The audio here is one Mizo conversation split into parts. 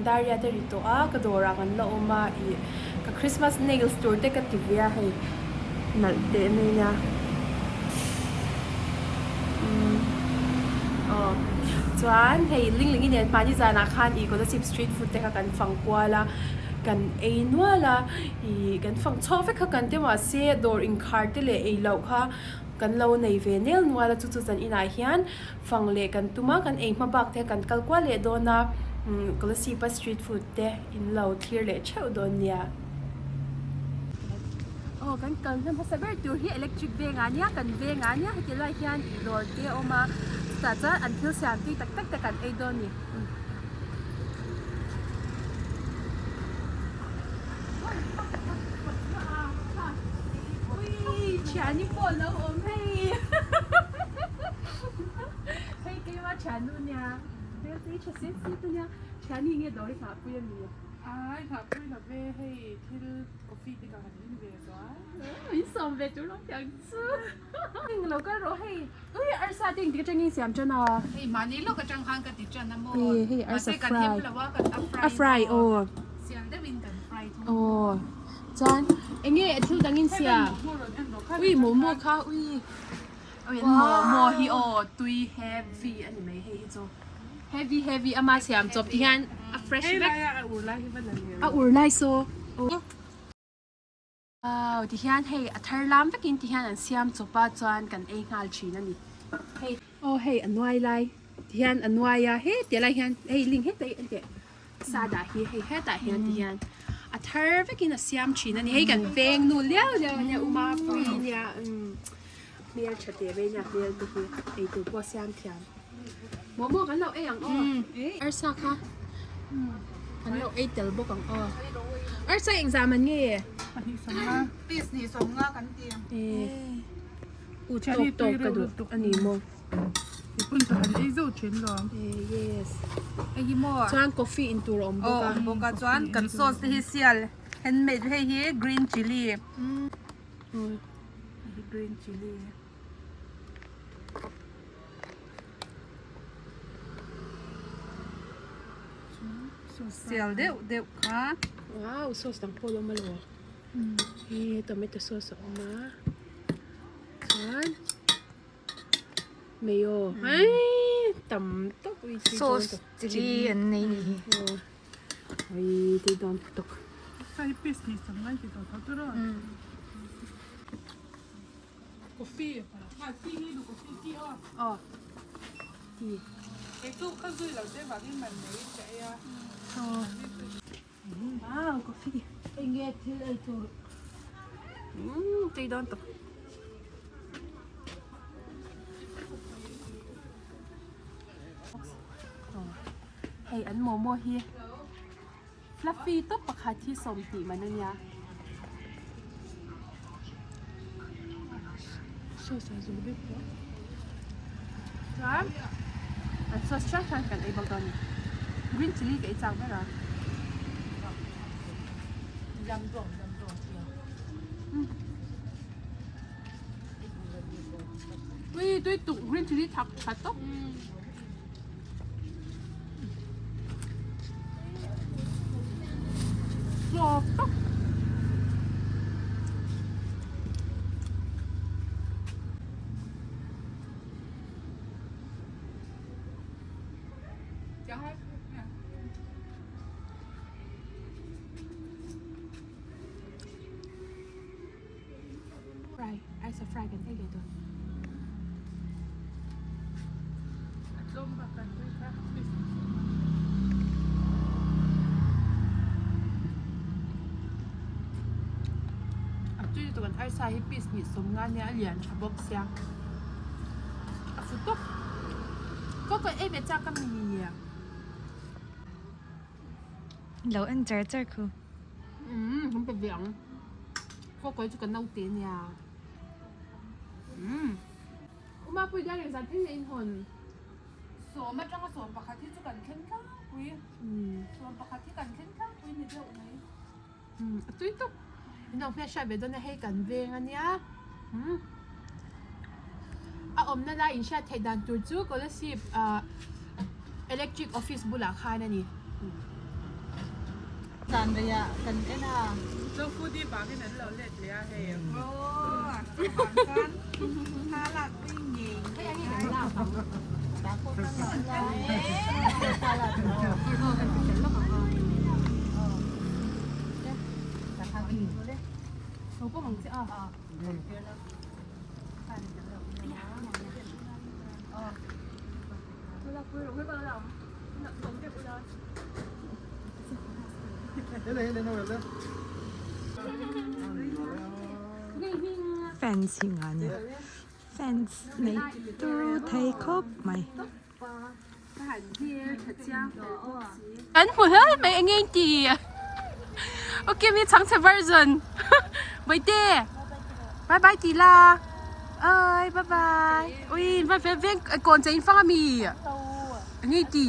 dar riat a ri tawh a ka dawrah kan la awm a ih ka Christmas nails tur te ka ti ve a hei nalh teh mai nia umm aw chuan hei Linglingi nen hmani zanah khan ih Kolasib street food te kha kan fang kual a kan ei nual a ih kan fang chhuak vek kha kan ti mahse dawr inkhar te leh ei loh kha kan lo nei ve nel nual a chu chu zan inah hian Fang leh kan tum a, kan ei hma bak te kan kal kual leh dawn a, Kolasib-a street food te in lo thlir leh theuh dawn nia. Aw kan kal hna hmasa ber tur hi electric veng ah nia, kan veng ah nia heti lai hian ih dawr te a awm a, chutah chuan an thil siam tui tak tak te kan ei dawn a ni. Thiani pawh a lo awm hei hei keima thiannu nia hmel te hi tha set set ania thiani nge dawr hi nghahpui a ni ai nghahpui lo ve hei thil coffee te ka han in ve zual min sawm ve tur lo piang chu eng lo kal rawh hei ui arsa te engtik atangin siam tan a hei mahni lawk atang khan ka ti tan a maw hei arsa mahse kan hem lo a kan a fry a fry aw sial deuhin kan fry thung aw chuan enge thil dangin siam ui momo kha ui ui an momo hi aw tui heavy a ni mai hei hi chu heavy heavy ama siam chawp ti hian a fresh vek a ur lai saw Wow ti hian hei a thar lam vekin ti hian an siam chawp a chuan kan ei nghal thin a ni hei aw hei a nuai lai ti hian a nuai a heti lai hian hei ling hetah hi enteh sa dah hi hei hetah hian ti hian a thar vekin a siam thin a ni hei kan veng nu liau liau a nia u Mapui nia umm hmel tha teh mai nia hmel te hi eitur pawh a siam thiam momo kan lo ei ang aw arsa kha kan lo ei tel bawk ang aw arsa engzah man nge piece hnih sawmnga kan ti u tawk tawk ka duh a ni maw yes chuan coffee in tur a awm bawk a bawk a chuan kan sauce te hi sial handmade hei hi green chilli green chilli Sial deuh deuh kha. Wow sauce dang pawh a lo awm alo he tomato sauce a awm a chuan mayo eii tam tak ui tui dawn sauce chili an nei ni hi ui tui dawn tawk. Coffee ah tea hi duh coffee tea aw. Aw tea. Kei chu ka zui lo che vangin man mai in ka ei a. Aw wow coffee. Enge thil ei tur. Umm tui dawn tawp. Hei an momo hi fluffy tawp pakhat hi 20 man a nia. Sauce a zo vek tawh chuan an sauce hrang hrang kan ei bawk dawn a ni green chilli ka ei chak ber a ui tui tuk green chilli thak tha tawp. Fry, arsa fry kan ei leh dawn. A tui lutuk an arsa hi piece hnih 50 nia a lian tha bawk sia a fu tawp ka ka ei ve chak a mi Lo en char char khu. Umm kan pe ve ang kawkawi chu ka naute nia umm Umapui diar engzat thleng nge in hawn? Sawm atanga 11 hi chu kan thleng tlangpui 11 hi kan thleng tlangpui ni deuh mai. Umm a tui tawp in lo hmel hriat ve dawn a hei kan veng ania umm a awmna lai in hriat theih dan tur chu Kolasib ah electric office bulah khan a ni. Fans hi nga nia fans nei turu thei khawp mai. An hmu hle mai eng eng ti okay mi chhangchhe version Bawihte bye bye ti la oi bye bye ui va ve veng kawn che in fang ami eng eng ti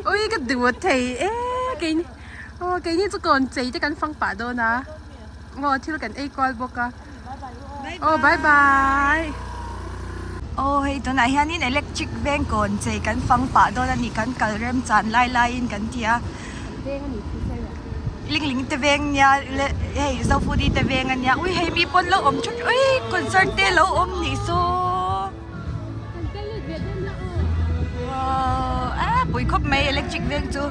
ui ka duh thei e keini aw keini chu kawn chei te kan fang pah dawn a aw thil kan ei kual bawk a. Aw bye bye. Aw hei tunah hianin electric veng kawn chei kan fang pah dawn a ni kan kal rem chan lai laiin kan ti a Lingling te veng nia hei Zofudi te veng a nia ui hei mi pawn lo awm thut ui concert te lo awm nih saw a pui khawp mai electric veng chu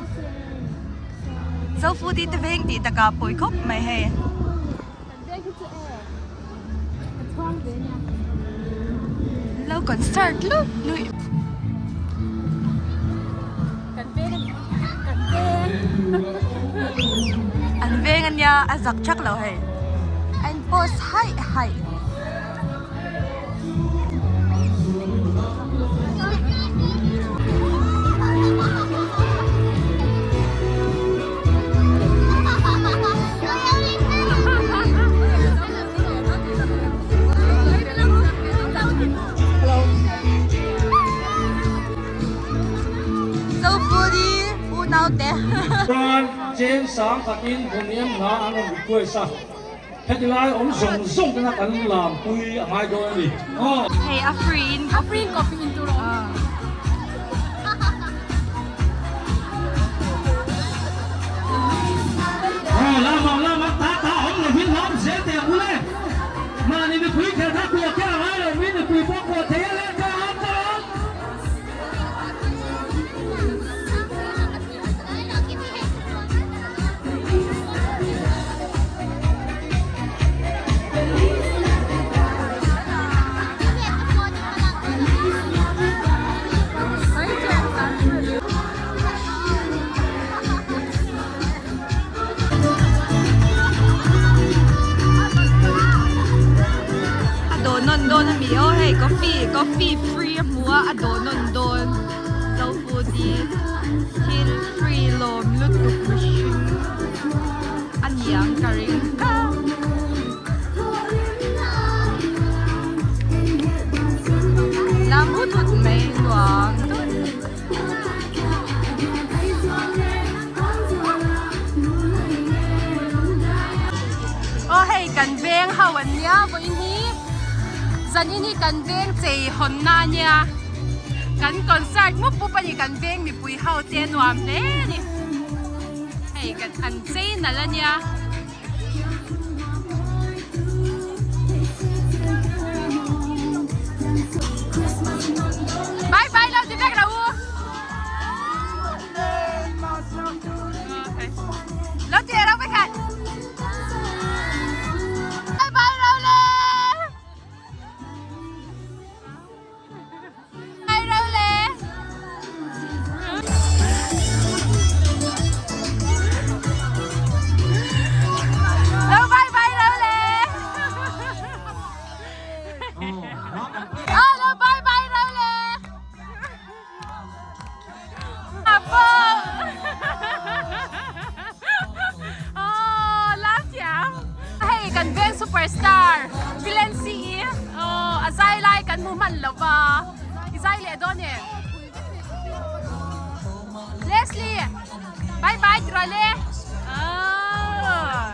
Zofudi te veng tih takah pui khawp mai hei. Lo concert lut luih. An veng ania a zak thak lo hei. An post haih haih. Chuan James sang khatin Hmuniam hla an rawn request a, heti lai awm zawng zawng tena kan lampui a ngai dawn a ni. Aw. Hei a free in a free in coffee in tur a awm. Aw lam ang lam ang ta ta awm lovin lam zel teh ang ule. Mahni mipui kher kha kuah kher a ngai lo, mi mipui pawh kuah thei a le ta ang ta ang. A dawh nawn dawn a mi aw hei coffee coffee free a hmu a a dawh nawn dawn Zofudi thil free lawm lutuk mihring a niang ka ring. Lam hut hut mai nuam tut. Aw hei kan veng ho an nia vawiin hi zanin hi kan veng chei hawn na ania kan concert mup mup a ni kan veng mipui ho te a nuam hle a ni hei kan an chei nalh ania. Bye bye lo ti vek lo u. Lo ti lo vek khat. Bye bye lo le. Bye lo le. Lo bye bye lo le. Oh, lo bye bye lo le. Apo. Oh, lam thiam. Hei kan veng superstar Vilency i oh a zai lai kan hmu hman lo va i zai leh dawn e Leslie bye bye ti rawh le oh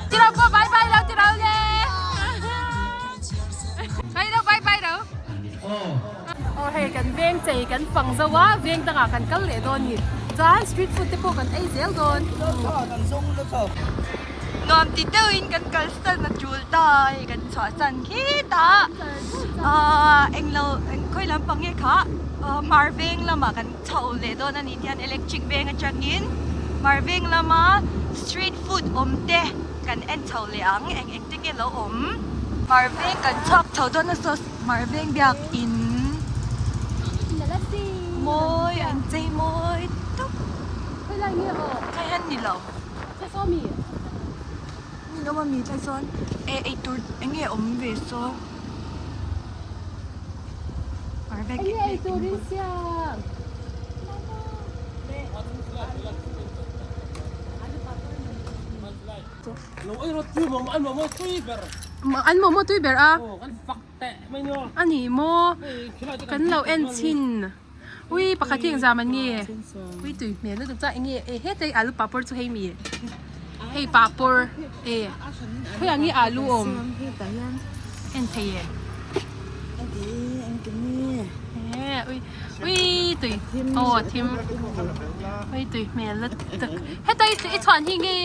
ti rawh pawh bye bye lo ti rawh le bye lo bye bye lo Aw hei kan veng chei kan fang zo a veng dangah kan kal leh dawn ni. Chuan street food te pawh kan ei zel dawn. Nuam ti deuhin kan kalsan a tul ta hei kan chhuahsan khitah ahh englo khawi lampang nge kha hmar veng lamah kan chho leh dawn a ni tihian electric veng atangin hmar veng lama street food awm te kan en chho leh ang eng eng te nge lo awm. Hmar veng kan chhuak chho dawn a saw hmar veng biakin mawi an chei mawi tawp kha hian ni lo. Ni lo ami tlai sawn e eitur eng nge awm ve saw hmar veng biakin An momo tui ber a a ni maw kan lo en chhin ui pakhat hi engzam an nge ui tui hmel lutuk chuan enge e heta hi alu papawr chu hei mi hei papawr e hei ang hi alu awm en thei e ui ui tui aw a thim ui tui hmel lutuk heta i chhuan hi nge.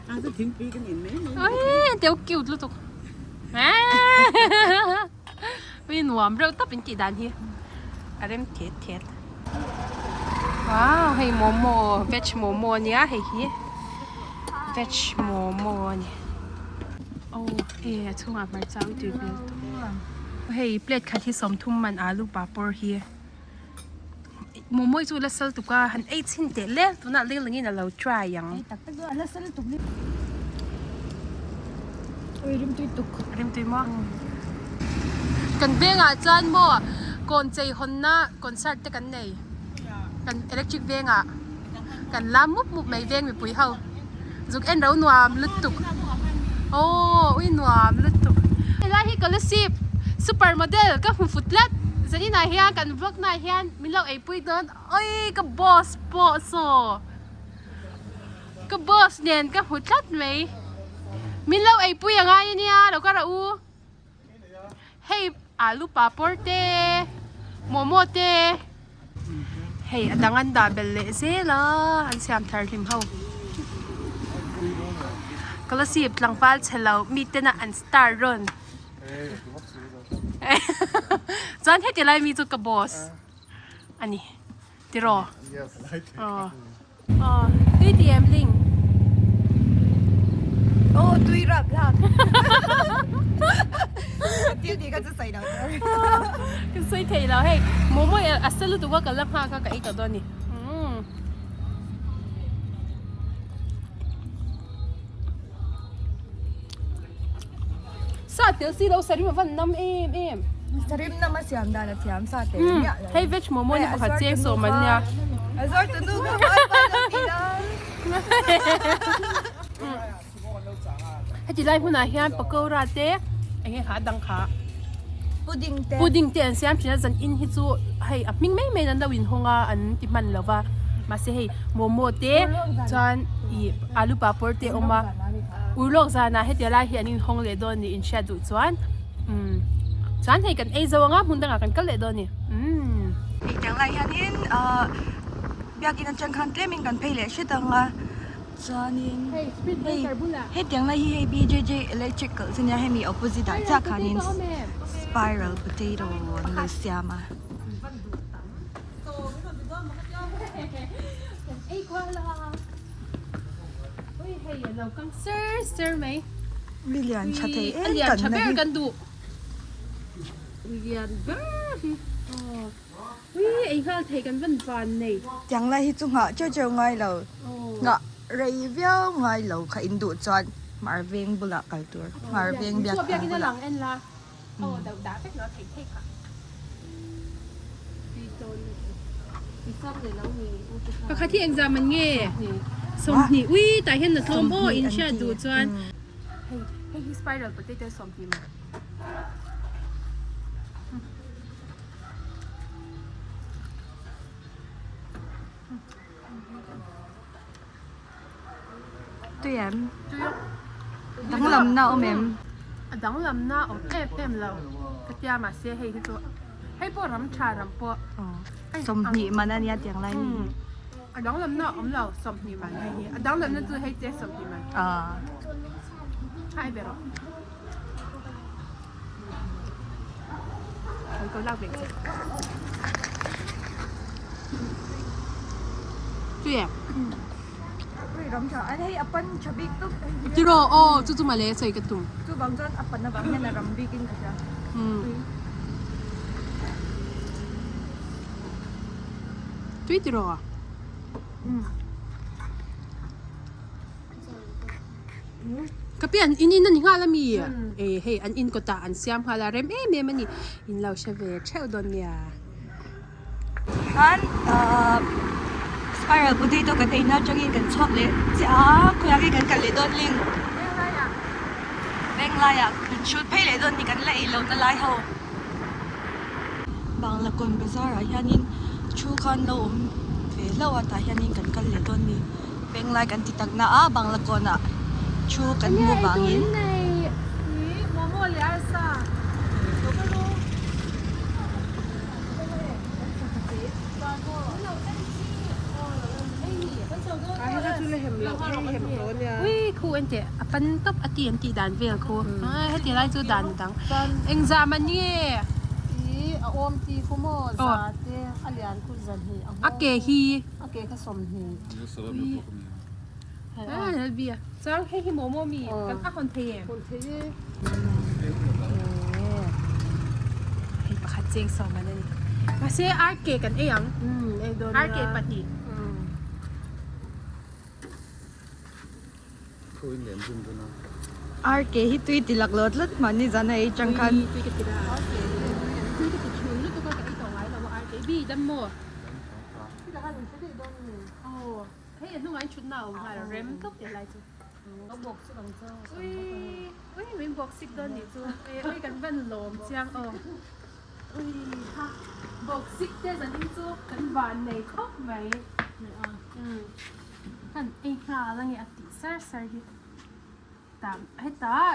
Ui teu cute lutuk Ui nuam reuh tawp in tih dan hi a rem thet thet Wow hei momo veg momo ania hei hi veg momo ani aw e a chhungah hmarcha ui tui hmel tawp hei plate khat hi sawmthum man alu papawr hi. Momo hi chu la sal tuk a han ei chhin teh le tunah leng lengin a lo try ang. Ei tak tak dawn a la sal tuk ni. Ui rimtui tuk. Rimtui maw? Kan vengah chuan maw kawn chei hawnna concert te kan nei kan electric vengah kan lam mup mup mai veng mipui ho zuk en ro nuam lutuk aw ui nuam lutuk. Helai hi Kolasib super model ka hmu fut tlat zaninah hian kan vlog na ah hian min lo eipui dawn oi ka boss pawh saw ka boss nen ka hmu tlat mai min lo eipui a ngai ania lo ka rah u. Hei alu papawr te momo te hei a dang an dah belh leh zel a an siam thar hlim ho Kolasib tlangval chhe lo mi tena an star rawn chuan heti lai mi chu ka boss a ni tiraw aw. Aw tui ti em ling. Aw tui rap lak. Thil ti kha chu sawi lo tur. Ka sawi thei lo hei momo a sa lutuk a ka la nghak a ka ei tawh dawn a ni. Sa tel si lo sarim a van nam em em. Sarim nam a siam dan a thiam sa tel miah lo. Hei veg momo ni pakhat cheng sawm an nia. A zawr tu nu kha vai vai lo ti dan. Heti lai hmunah hian pakora te eng nge kha a dang kha. Pudding te. Pudding te an siam thin a zan in hi chu hei a hming mai mai in an lo inhawng a an ti hman lo va mahse hei momo te chuan ih alu papawr te a awm a urlawk zanah hetiang lai hi an inhawng leh dawn ni inhriat duh chuan umm chuan hei kan ei zo ang a hmun dangah kan kal leh dawn a ni umm. Hetiang lai hianin ahh biakin atang khan tlemin kan phei leh hret ang a. Chuanin Hei speed breaker bulah. Hetiang lai hi hei BJJ electrical chu nia hemi opposite ah chiah khanin spiral potato an lo siam a. Mi lian tha thei em kan na hi. Tiang lai hi chu nghah cheu cheu ngai lo nghah rei viau ngai lo kha in duh chuan hmar veng bulah kal tur hmar veng biak in bulah. Pakhat hi engzam an nge 20 ui tah hian na tlawm aw in hriat duh chuan hei hei hi spiral potato 20 maw. Tui em? Danglamna awm em? A danglamna awm em em lo ka tia mahse hei hi chu hei pawh ram tha ram pawh 20 man a nia tiang lai ni. A danglamna a awm lo 20 man hei hi. A danglamna chu hei te 20 man. Hai ve rawh. Kan ko lak ve che. Tui em? Ram tha an hei a pan tha bik tuk. Tiraw aw chu chu male sawi ka tum. Chuvang chuan a pan avang hian a ram bik in ka hria. Tui tiraw? Ka pi an in in a ni nghal a mi? E hei an in kawtah an siam nghal a rem em em a ni. In lo hre ve theuh dawn nia. Khan ahh spiral potato kan ei na atangin kan chhuak leh chiah a khawiah nge kan kal leh dawn ling Venglaiah kan hrut phei leh dawn ni kan la ei lo na lai ho Banglakawn bazar ah hianin thu khan lo awm ve hlauh a tah hianin kan kal leh dawn ni Venglai kan ti tak na a Banglakawn ah thu kan hmuh vangin. Ui khu en teh a pan tawp a ti an tih dan vel khu heti lai chu dan dang engzam a ni e a ke hi chuan hei hi momo mi kan a hawn thei em hei pakhat cheng sawm an ani mahse ar ke kan ei ang ar ke pahnih Ar ke hi tui ti lak lo tlat mahni zan a ei chang khan tui ka ti la tui ka ti thin lutuk a ka ei tawh ngai lo a ar ke bi dam maw Hei a hnungah in thutna a awm nghal a rem tawp teh lai chu. Ui ui min bawk sik dawn nih chu e ui kan van lawm chiang aw ui ha bawk sik te zanin chu kan van nei khawp mai kan ei nghal ange a tih sar sar hi tam hetah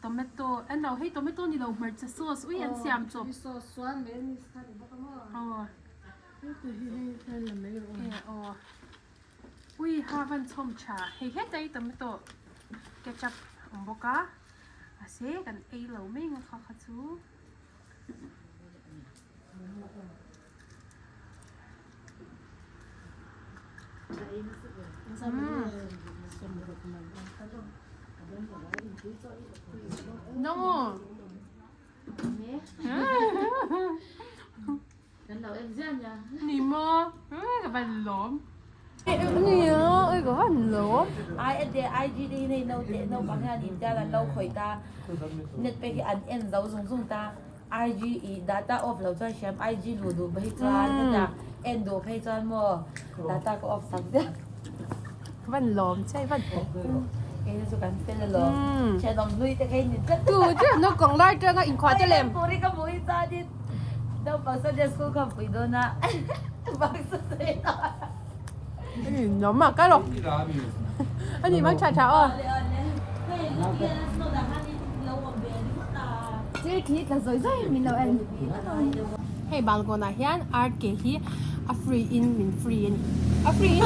tomato an lo hei tomato ni lo hmarcha sauce ui an siam chawp aw. Ui ha van chhawm tha hei heta hi tomato ketchup a awm bawk a mahse kan ei lo mai ang kha kha chu. No. Ni maw? Ka van lawm. Ni a, oi ka van lawm. Ai a te IG te hi nei no te naupang hian in tian an lo khawih ta net pek hi an en zo zung zung ta IG i data off lo chuan hriam IG luh duh phei chuan heta en duh phei chuan maw data ka off sak ziah. Ka van lawm che i van Kei chu kan fel alawm thenawm hlui te kha i ni tlat. Tu chu naupang lai atanga inkhua te lem. Puri ka hmuh hi chuanin naupang Sunday school kha pui dawn a bang sa sawi tawh. Nuam a ka lo. Ani mang tha tha aw. Thil khi tla zawi zawi min lo en. Hei balkawn ah hian art ke hi a free in min free a ni. A free in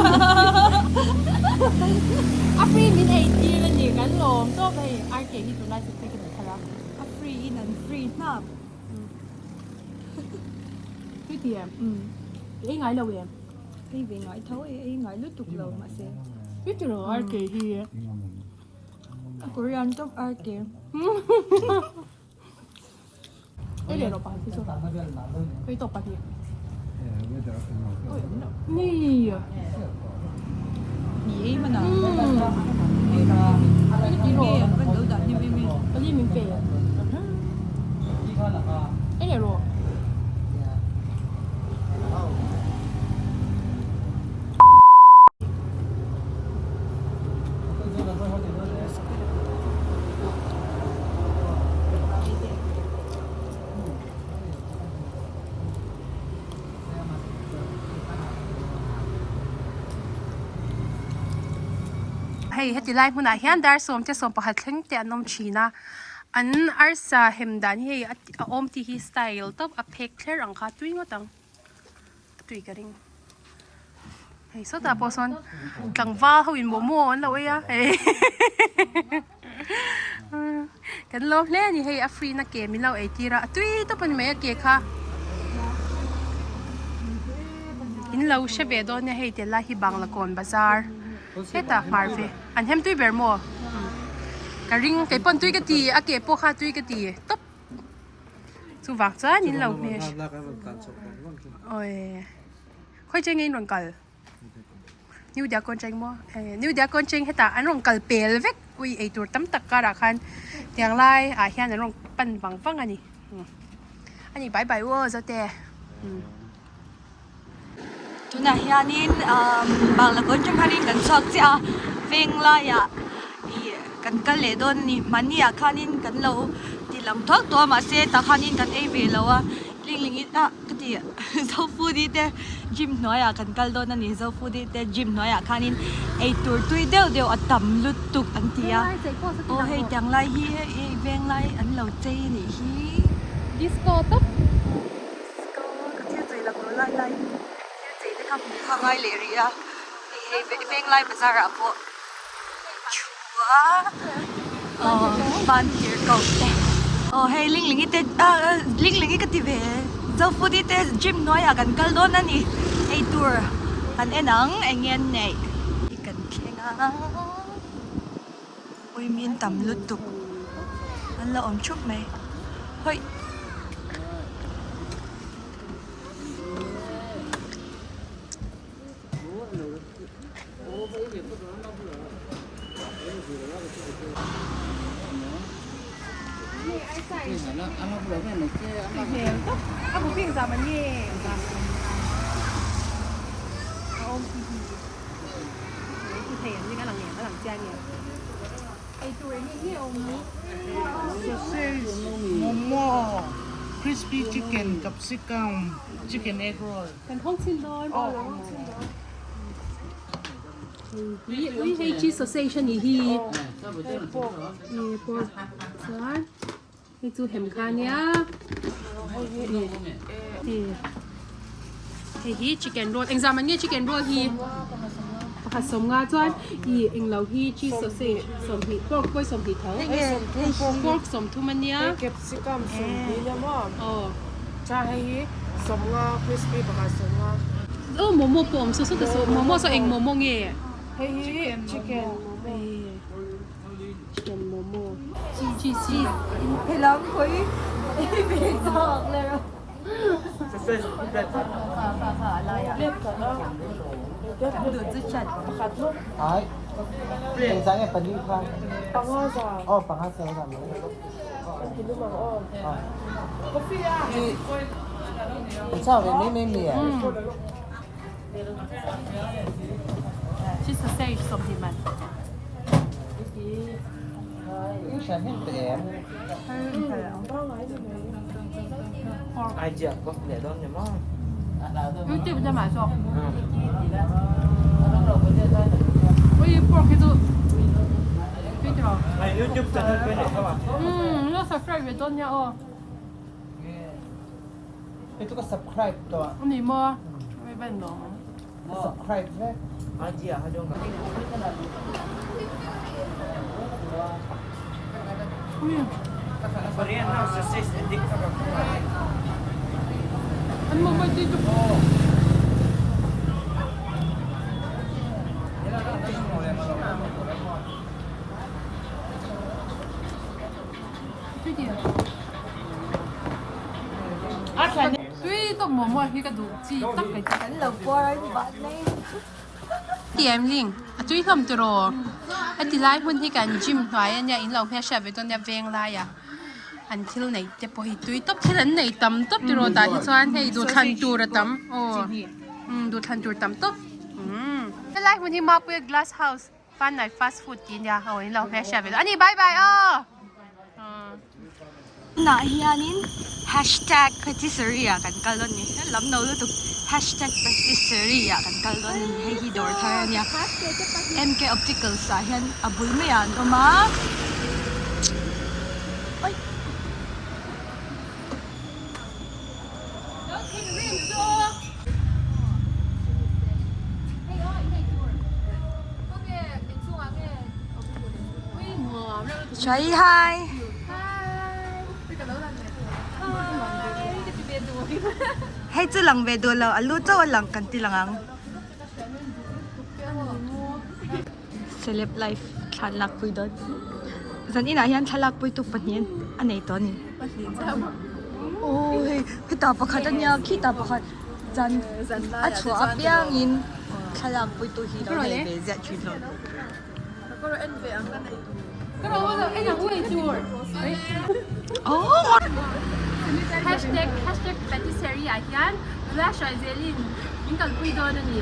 a free min ei tir a ni kan lawm tawp hei art ke hi tunlai chu free ka ti thar a. A free in an free hnap. Tui ti em? Ei ngai lo em? Ei ve ngai tho e, ei ngai lutuk lo mahse. Tui ti lo art ke hi. A Korean tawp art ke. Ei leh rawh pakhat hi chu. Ei tawp pahnih. Ni. Ni ei hman a. Ti rawh. Nge an van lo dah hnem em em. Pali min pe. Ei leh rawh. Hei heti lai hmunah hian dar sawm te sawm pakhat thleng te an awm thin a an arsa hem dan hi hei a awm tih hi style tawp a phek thler ang kha tui ngawt ang a tui ka ring. Hei sawtah pawh sawn tlangval ho in momo an lo ei a hei kan lawm hle a ni hei a free na ke min lo ei tir a a tui tawp a ni mai a ke kha in lo hre ve dawn nia hei tel lai hi Banglakown bazar hetah hmar ve an hem tui ber maw ka ring kei pawn tui ka ti a ke pawh kha tui ka ti tawp chuvang chuan in lo hmel awi. Khawi cheng nge in rawn kal? New Diakon cheng maw? New Diakon cheng hetah an rawn kal pel vek ui eitur tam tak karah khan tiang lai ah hian an rawn pan vang vang a ni. Ani bye bye u aw Zote. Tunah hianin Banglakown cheng khanin kan chhuak chiah a, veng laiah ih kan kal leh dawn a ni. Mahni ah khanin kan lo ti lang thuak tawh a mahse tah khanin kan ei ve lo a. Lingling in ah ka ti Zofoodie te gym hnuaiah kan kal dawn a ni Zofoodie te gym hnuaiah khanin eitur tui deuh deuh a tam lutuk an ti a aw hei tiang lai hi hei veng lai an lo chei a nih hi Disco tawp Disco ka thil chei laklawh lai lai thil chei te kha hmuh kha ngai leh rih a hei veng lai bazar ah pawh Chua aw van tir koh te aw hei linglingi te ah linglingi ka ti ve zofoodie te gym hnuaiah kan kal dawn a ni eitur kan en ang eng nge an neih kan thleng a ui min tam lutuk an la awm thup mai hawi. Sausage, momo, crispy chicken, capsicum, chicken egg roll. Kan hawng chin dawn. Aw kan hawng chin dawn. Ui ui hei cheese sausage a nih hi. Hei pork. Chuan hei chu hem kha nia. Hei hi chicken roll. Engzah man nge chicken roll hi? Pakhat sawmnga chuan i englo hi cheese sausage sawmhnih pork pawh sawmhnih tho. Pork sawmthum a nia. Capsicum sawmhnih nia maw? Aw. Cha hei hi sawmnga crispy pakhat sawmnga. Aw momo pawh awm saw saw ta saw momo saw eng momo nge? Hei hi chicken momo. Chicken momo. Cheese cheese. Helam khawi ei ve chak le rawh. Cheese sausage sawmhnih man. YouTube lamah zawk. Ui pork hi chu tui tiraw. YouTube channel pe nei tho a. Umm lo subscribe ve dawn nia aw. Hei chu ka subscribe tawh a. Ani maw? Hei van lawm ang. Ka subscribe vek. An momo tui tuk. Tui tawk momo hi ka duh chi tak kai chu. Kan lo puar a in bat mai. Tiam ling a tui hlawm tiraw a ti lai hmun hi kan gym hnuai ania in lo hmelhriat ve dawn nia veng laia an thil neih te pawh hi tui tawp thil an nei tam tawp tiraw tah hi chuan hei duhthlan tur a tam aw duhthlan tur tam tawp umm helai hmun hi Mapuia glass house. Fanai fast food tih nia aw in lo hmelhriat ve dawn a ni bye bye aw. Tunah hianin hashtag patisserie ah kan kal dawn a ni lam no lutuk hashtag patisserie ah kan kal dawn a ni hei hi dawr thar a nia M K opticals ah hian a bul maiah an awm a oi. Shai hi. Hei chu lang ve duh lo a lu chauh a lang kan ti lang ang. Celeb life thlan lak pui dawn. Zan inah hian thlalak pui tu pahnih a nei tawh a ni. Aw hei hetah pakhat a nia khitah pakhat zan a chhuah apiangin thlalak pui tu hi lo nei ve ziah thin lo. Hashtag hashtag patisserie ah hian nula hruai zelin min kalpui dawn a ni.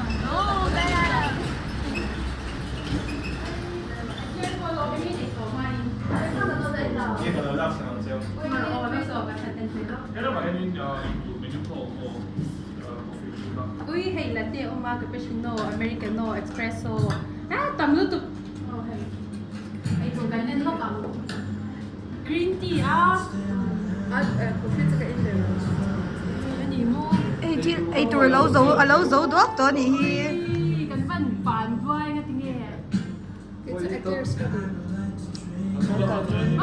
Ui hei latte a awm a cappuccino americano espresso ah tam lutuk aw hei hei tur kan en lawk ang green tea a coffee chu ka in leh lo a ni maw hei thil ei tur a lo zo a lo zo duak tawh a nih hi kan van van duai nga tinge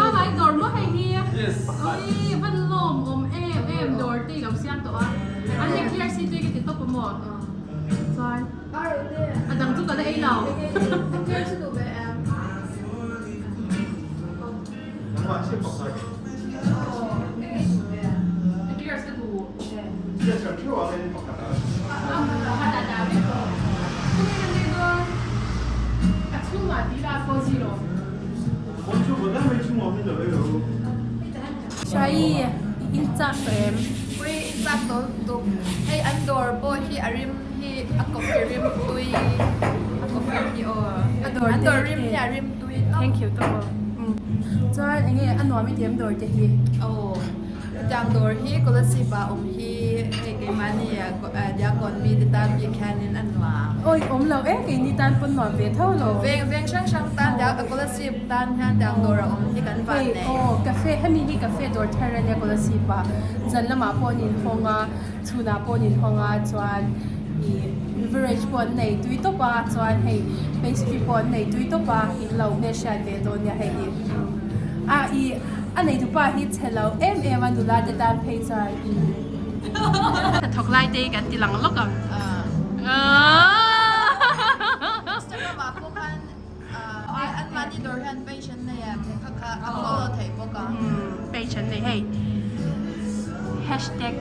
A ngai dawr maw hei hi ui van lawm awm em em dawr te i lo siam tawh a an le clear si tui ka ti tawp a maw chuan a dang chu ka la ei lo. Shai in chak tawh em? Ui in chak tawh lutuk. Hei an dawr pawh hi a rim hi a coffee rim tui a coffee hi aw an dawr rim hi a rim tui tawp. Thank you tawp aw. Chuan enge a nuam i ti em dawr te hi? Aw. Hetiang dawr hi Kolasib ah awm hi hei keimahni Diakon mi te tan bik hianin a nuam. Awi awm lo e keini tan pawn nuam ve tho lo. Veng veng hrang hrang tan Kolasib tan hian tiang dawr a awm hi kan van nei. Hei aw cafe hemi hi cafe dawr thar ania Kolasib ah zan lamah pawh an inhawng a chhunah pawh an inhawng a chuan ih beverage pawh an nei tui tawp a chuan hei pastry pawh an nei tui tawp a in lo hmelhriat ve dawn nia hei hi a ih. A neitupa hi chhe lo em em a nula te tan phei chuan hnathawk lai te hi kan ti lang lawk ang. Instagram ah pawh khan anmahni dawr hian page an nei a kha kha a follow theih bawk a. Page an nei hei hashtag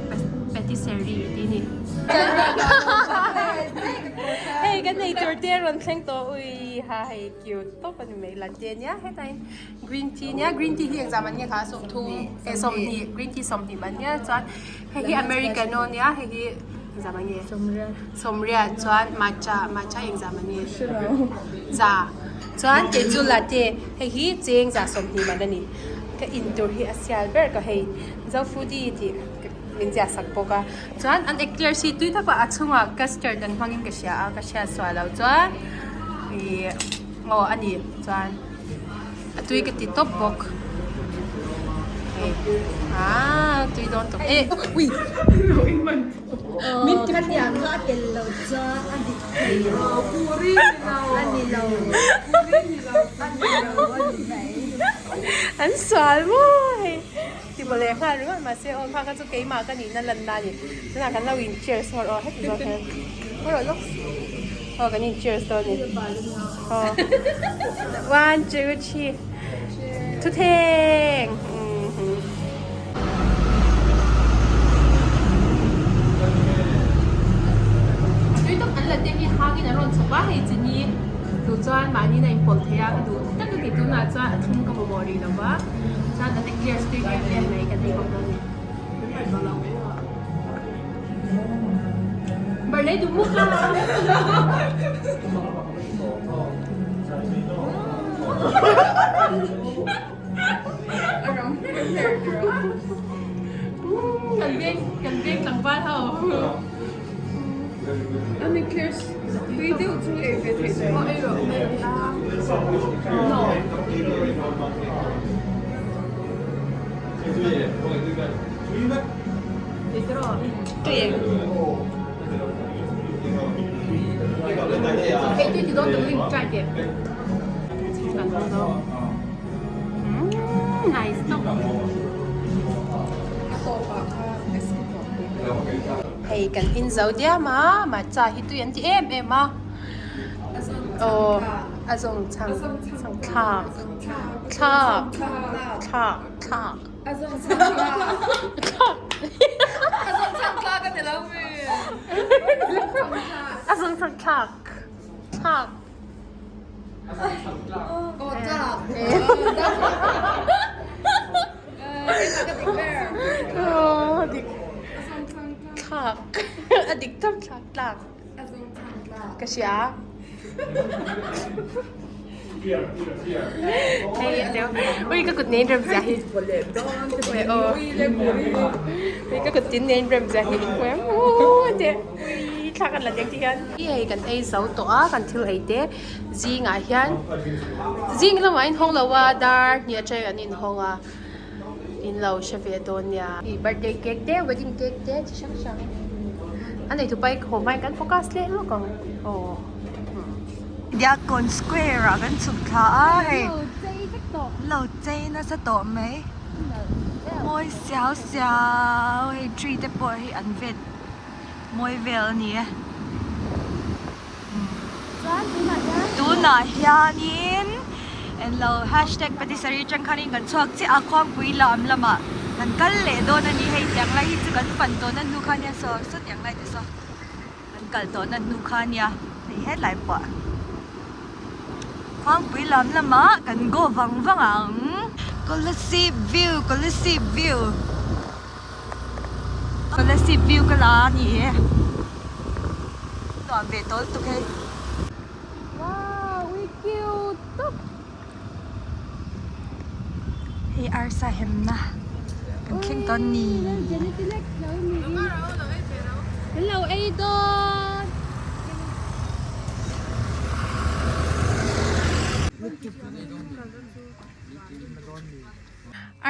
patisserie tih a ni. Hei kan eitur te a rawn thleng tawh ui ha hei cute tawp a ni mai latte ania hetain. Green tea nia green tea hi engzah man nge kha sawmthum eh sawmhnih green tea sawmhnih man nia chuan hei hi americano nia hei hi engzah man nge sawmriat chuan matcha matcha engzah man nge za chuan kei chu latte hei hi cheng za sawmhnih man a ni ka in tur hi a sial ber ka hei zo foodie tih min ziah sak bawk a chuan an eclair si tui tak a chhungah custard an hmangin ka hria a ka hriat sual loh chuan ih aw a ni chuan. A tui ka ti tawp bawk. Hei ah tui dawn tawp e ui min ti Khatiang kha a tel lo chuan a dik thei lo a ni lo a ni lo a ni mai. An sual maw hei ti maw leh nghal ringawt mahse aw kha kha chu keimah ka nihna lanna a ni tunah kan lo in cheers ngawt aw heti zawk hian ngaw rawh lawk. Aw kan in cheers dawn ni. Aw. One, two, three. Thutheng. Tui tak an la te hi hangin an rawn chhawp a hei chini duh chuan mahni na inpawlh thei a ka duh tak a ti tunah chuan a thlum ka mamawh rih lo va chuan an eclairs tui em em mai kan ei bawk dawn a ni. Barlei duh muk a. Kan veng kan veng tlangval ho. Ani clears tui deuh chu ei ve theih daih. Aw ei rawh ei rawh. No. Hei tui ti dawn tak link try teh. Nice top. Hei kan in zo diam a matcha hi tui an ti em em a aw a zawng chhang chhang thlak thlak thlak thlak a zawng chhang thlak a zawng chhang thlak a ni lo mi a zawng chhang thlak thlak. Thlak a dik tak thlak tlak ka hria ui ka kut nen rem zia hi ui ka kut tin nen rem zia hi ui thlak an la deng ti hian hei kan ei zo tawh a kan thil ei te zingah hian zing lamah a inhawng lo a dar hnih atangin an inhawng a in lo hre ve dawn nia. Ih birthday cake te wedding cake te chi hrang hrang a nei tupa hi haw hmain kan focus leh lawk ang aw. Diakkawn square ah kan chhuk thla a hei lo chei nasa tawh mai mawi siau siau hei tree te pawh hi an vet mawi vel a ni e. Tunah hianin englo hashtag patisserie atang khanin kan chhuak chiah a khuangpui lam lamah kan kal leh dawn a ni hei tiang lai hi chu kan fan tawhna hnu kha nia saw saw tiang lai te saw kan kal tawhna hnu kha nia hei hetlai pawh khuangpui lam lamah kan go vang vang ang Kolasib view Kolasib view. Kolasib view ka la a ni e nuam ve tawl tuk hei. Wow we cute top. Hei arsa hemna kan thleng dawn ni. Kan lo ei dawn.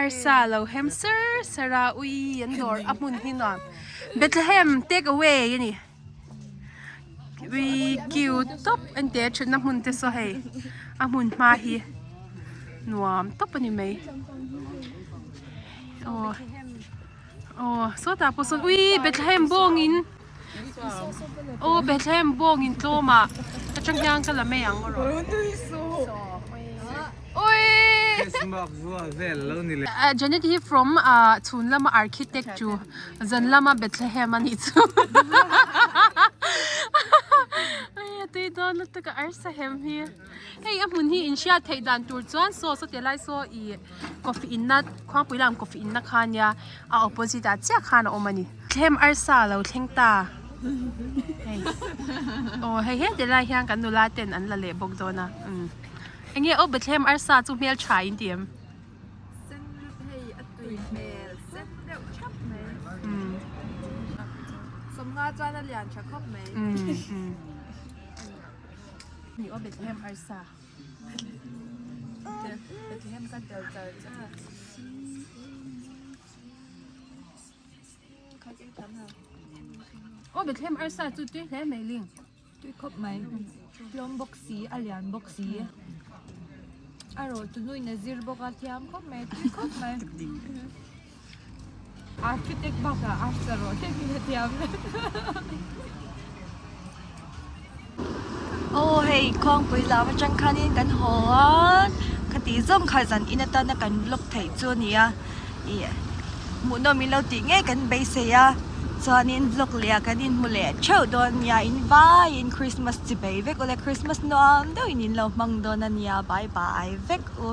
Arsa lo hem sar sar a ui an dawr a hmun hi nuam Bethlehem take away a ni ui cute tawp an ti a thutna hmun te saw hei a hmun hma hi nuam tawp a ni mai aw aw sawtah pawh sawn ui Bethlehem bawngin aw Bethlehem bawngin tlawm ah atang hian ka la mai ang rawh. Janet hi from chhun lama architect chu zan lama Bethlehem a nih chu a tui dawn lutuk a arsa hem hi hei a hmun hi in hriat theih dan tur chuan saw saw ti lai saw ih coffee in na khuangpui lam coffee in na kha ania a opposite ah chiah khan a awm a ni Bethlehem arsa a lo thleng ta hei aw hei heti lai hian kan nula ten an la leh bawk dawn a umm. Enge aw Bethlehem arsa chu hmel tha in ti em? Sen lut hei a tui hmel sen deuh thap mai. Sawmnga chuan a lian tha khawp mai. Ni aw Bethlehem arsa. Bethlehem ka tel char char. Aw Bethlehem arsa chu tui hle mai ling. Tui khawp mai. Tlawm bawk si, a lian bawk si. A rawh tu nuin a zir bawk a, thiam khawp mai, tui khawp mai. Architect bakah arsa rawh hlek in a thiam vek. Aw hei khuangpui lam atang khanin kan haw a, khati zawng kha zan in atana kan vlog theih chu a ni a. Ih hmuhnawm in lo tih ngei kan beisei a chuanin vlog leh ah kan inhmu leh theuh dawn nia in vaiin Christmas chi bei vek ule Christmas nuam deuhin in lo hmang dawn a nia bye bye vek u.